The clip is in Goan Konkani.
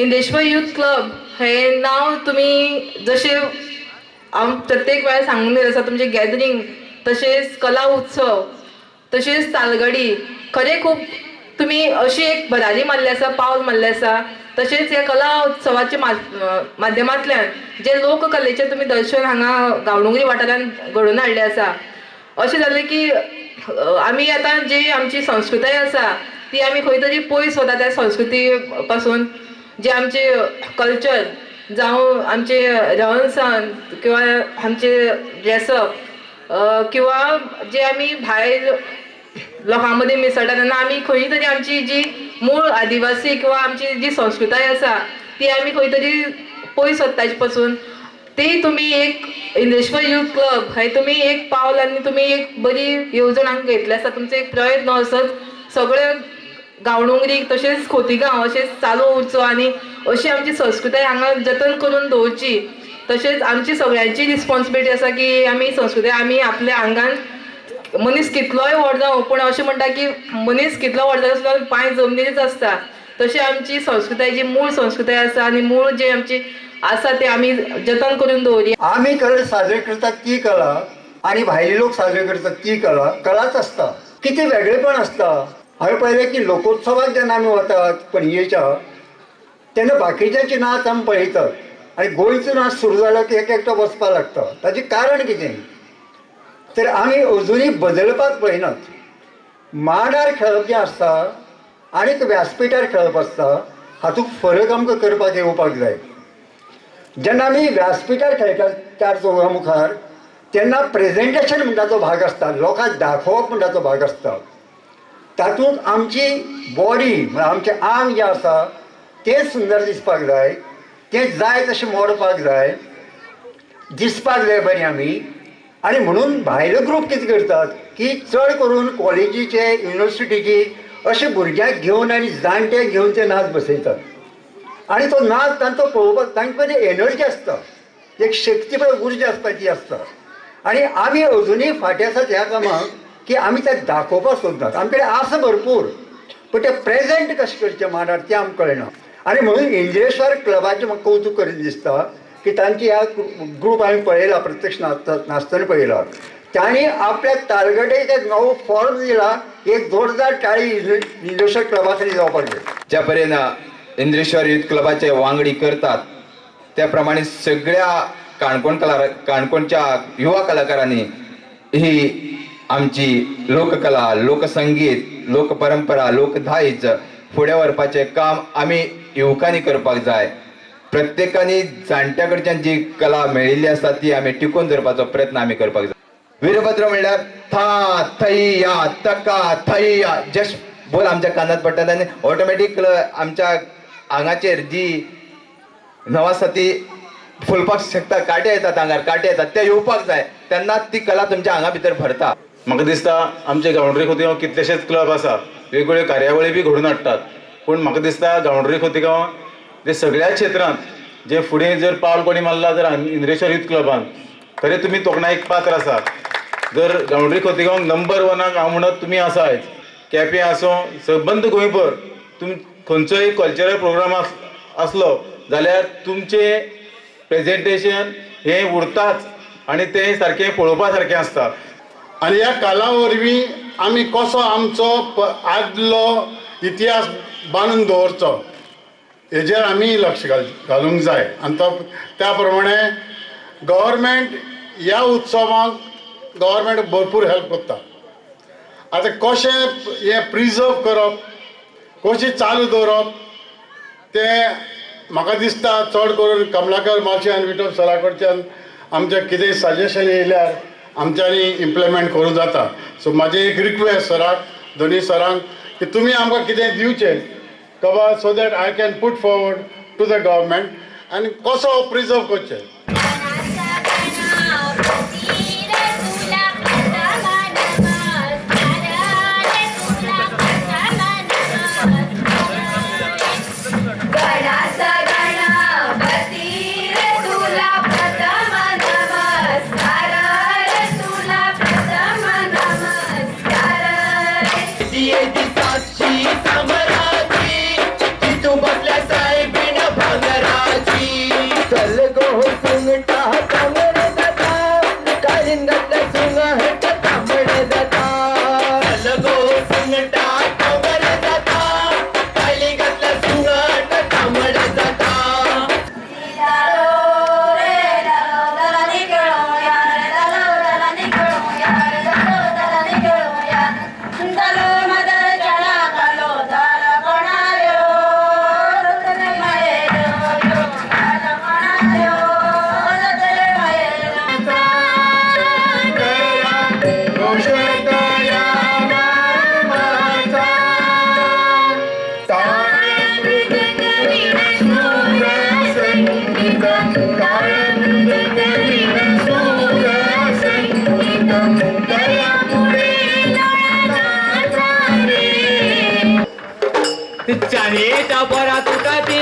इंद्रेश्वर यूथ क्लब हे नांव तुमी जशें हांव प्रत्येक वेळार सांगून दिलें आसा, तुमचें गॅदरींग तशेंच कला उत्सव तशेंच तालगडी खरें खूब तुमी अशी एक भरारी मारली आसा, पावल मारलें आसा. तशेंच ह्या कला उत्सवाच्या माध्यमांतल्यान जे लोककलेचें तुमी दर्शन हांगा गांवडोंगरी वाठारांत घडोवन हाडलें आसा. अशें जालें की आमी आतां जी आमची संस्कृताय आसा ती आमी खंय तरी पयस वता त्या संस्कृती पासून, जे आमचे कल्चर जावं आमचे रहन सहन किंवा आमचे ड्रेसअप किंवा जे आमी भायर लोकां मदीं मिसळटा तेन्ना आमी खंय तरी आमची जी मूळ आदिवासी किंवा आमची जी संस्कृताय आसा ती आमी खंय तरी पयस वता ताजे पासून. ती तुमी एक इंद्रेश्वर यूथ क्लब हे तुमी एक पावल आनी तुमी एक बरी येवजण हांगा घेतली आसा. तुमचो एक प्रयत्न असोच सगळे गांवडोंगरी तशेंच खोतीगांव अशेंच चालू उरचो आनी अशी आमची संस्कृताय हांगा जतन करून दवरची. तशेंच आमची सगळ्यांची रिस्पॉन्सिबिलिटी आसा की आमी संस्कृताय आमी आपल्या आंगान मनीस कितलोय व्हड जावं पूण अशें म्हणटा की मनीस कितलो व्हड जालो सुद्दां पांय जमनीरच आसता. तशें आमची संस्कृताय जी मूळ संस्कृताय आसा आनी मूळ जी आमची आसा ते आमी जतन करून दवरया. आमी कला साजरी करतात ती कला आनी भायले लोक साजरे करतात ती कला कलाच आसता, कितें वेगळेपण आसता. हांवें पळयलें की लोकोत्सवाक जेन्ना आमी वतात पणजेच्या तेन्ना बाकीच्यांचे नाच आमी पळयतात आनी गोंयचो नाच सुरू जालो की एक एकटो वचपाक लागता. ताचें कारण कितें तर आमी अजुनूय बदलपाक पळयनात. मांडार खेळप जें आसता आनीक व्यासपिठार खेळप आसता हातूंत फरक आमकां करपाक येवपाक जाय. जेन्ना आमी व्यासपिठार खेळटात चार चौगां मुखार तेन्ना प्रेजेंटेशन म्हणटा तो भाग आसता, लोकांक दाखोवप म्हणटा तो भाग आसता. तातूंत आमची बॉडी म्हळ्यार आमचें आंग जें आसा तें सुंदर दिसपाक जाय, तें जाय तशें मोडपाक जाय, दिसपाक जाय बरें आमी. आनी म्हणून भायले ग्रूप कितें करतात की चड करून कॉलेजीचे युनिवर्सिटीची अशे भुरग्यांक घेवन आनी जाणट्यांक घेवन ते नाच बसयतात आनी तो नाच तांचो पळोवपाक तांचे कडेन एनर्जी आसता, एक शक्ती पळय उर्जा आसता ती आसता. आनी आमी अजुनूय फाटीं आसात ह्या कामाक की आमी ते दाखोवपाक सोदनात. आमचे कडेन आसा भरपूर पूण तें प्रेजेंट कशें करचें मांडार तें आमकां कळना. आनी म्हणून इंद्रेश्वर क्लबाचें म्हाका कौतूक करीन दिसता की तांची ह्या ग्रूप हांवें पळयला, प्रत्यक्ष नाचतना पळयला. तांणी आपल्या तालगडेक एक नवो फॉर्म दिला, एक जोरदार टाळी इंद्रेश्वर क्लबा खातीर जावपाक जाय. ज्या परेन इंद्रेश्वर यूथ क्लबाचे वांगडी करतात त्या प्रमाणे सगळ्या काणकोण काणकोणच्या युवा कलाकारांनी ही आमची लोककला, लोकसंगीत, लोकपरंपरा, लोकदायज फुडें व्हरपाचें काम आमी युवकांनी करपाक जाय. प्रत्येकानी जाणट्या कडच्यान जी कला मेळिल्ली आसा ती आमी टिकोवन दवरपाचो प्रयत्न आमी करपाक जाय. वीरभद्र म्हणल्यार था थैया तका थैया जस्ट बोल आमच्या कानात पडटात आनी ऑटोमॅटीक आमच्या आंगाचेर जी नव आसा ती फुलपाक शकता. कांटे येतात आंगार, कांटे येतात ते येवपाक जाय, तेन्ना ती कला तुमच्या आंगा भितर भरता. म्हाका दिसता आमच्या गांवडोंगरी खोतीगांव कितलेशेच क्लब आसा, वेगवेगळ्यो कार्यावळी बी घडोवन हाडटात, पूण म्हाका दिसता गांवडोंगरी खोतीगांव जे सगळ्या क्षेत्रांत जे फुडें जर पावल कोणी मारला जर इंद्रेश्वर यूथ क्लबान, खरें तुमी तोखणायेक पात्र आसा. जर गांवडोंगरी खोतीगांव नंबर वनाक हांव म्हणत तुमी आसा आयज, केपें आसूं सबंद गोंयभर तुमी खंयचोय कल्चरल प्रोग्राम आसलो जाल्यार तुमचें प्रेजेंटेशन हें उरताच आनी तें सारकें पळोवपा सारकें आसता. आनी ह्या कला वरवीं आमी कसो आमचो आदलो इतिहास बांदून दवरचो हेजेर आमी लक्ष घालूंक जाय. आनी तो त्या प्रमाणे गव्हर्मेंट ह्या उत्सवांक गव्हर्मेंट भरपूर हेल्प करता. आतां कशें हें प्रिजर्व करप, कशें चालू दवरप तें म्हाका दिसता चड करून कमलाकर मावशी आनी विठोब सरा कडच्यान आमचें कितें सजेशन येयल्यार आमच्यांनी इम्प्लिमेंट करूं जाता. सो म्हाजें एक रिक्वेस्ट सराक, दोनूय सरांक की तुमी आमकां कितें दिवचें कबा so that I can put forward to the government आनी कसो प्रिजर्व करचें. साक्षी सामराची, तू बसल्या साहेबीन. चानयेच्या पोरा तुका ती